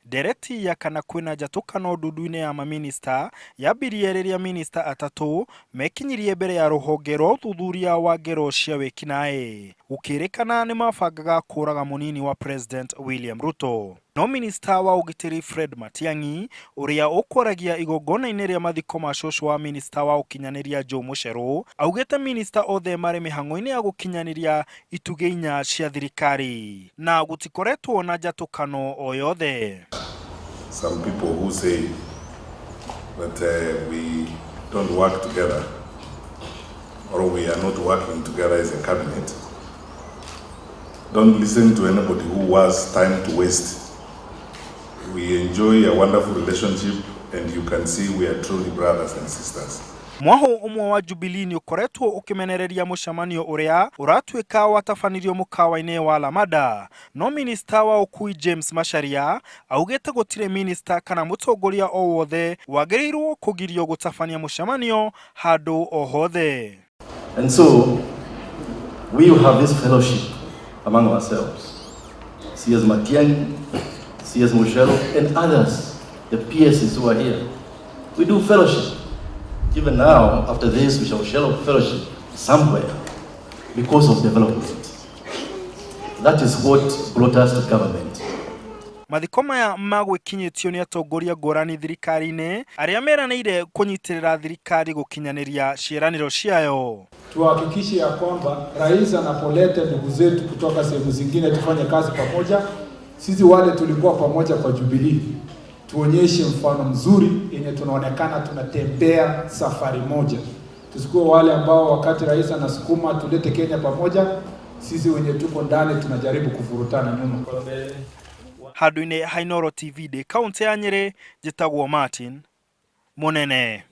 Ndereti ya kana kwĩna njatũkano ndundu-inĩ ya mamĩnĩsta yambirie rĩrĩa mĩnĩsta atatũ mekinyirie mbere ya rũhonge rwa ũthuthuria wa ngero cia wĩkinaĩ gũkĩrĩkana nĩmabangaga kũraga mũnini wa President William Ruto. No minista wa ũgitĩri Fred Matiang'i ũrĩa ũkwaragia igongona-inĩ rĩa mathiko ma cũcũ wa minista wa ũkinyanĩria Joe Mucheru augĩte minista othe marĩ mĩhang'o-inĩ ya gũkinyanĩria itugĩ inya cia thirikari na gũtikoretwo na njatũkano o yothe. Some people who say that we don't work together or we are not working together as a cabinet, don't listen to anybody who has time to waste. We enjoy a wonderful relationship and you can see we are truly brothers and sisters. Mwahũ ũmwe wa Jubilee nĩ ũkoretwo ũkĩmenereria mũcemanio ũrĩa ũratuĩka watabanirio mũkawa-inĩ wa Lamada, no minista wa ũkui James Macharia augĩte gũtirĩ minista kana mũtongoria o wothe wagĩrĩirwo kũgirio gũtabania mũcemanio handũ o hothe. And so we will have this fellowship among ourselves. CS Matiang'i, CS Mucheru, and others, the PSs who are here. We do fellowship. Even now, after this, we shall share fellowship somewhere because of development. That is what brought us to government. Mathiko maya magwĩkinyĩtio nĩ atongoria ngũrani thirikari-inĩ arĩa meranĩire kũnyitĩrĩra thirikari gũkinyanĩria ciĩranĩro ciayo. Tuhakikishe ya kwamba rais anapoleta ndugu zetu kutoka sehemu zingine tufanye kazi pamoja. Sisi wale tulikuwa pamoja kwa Jubilee tuonyeshe mfano mzuri yenye tunaonekana tunatembea safari moja. Tusikuwe wale ambao wakati rais anasukuma tulete Kenya pamoja, sisi wenye tuko ndani tunajaribu kuvurutana nyuma. Handũ-inĩ ha Inooro TV ndĩ kaũntĩ ya Nyĩrĩ, njĩtagwo Martin Mũnene.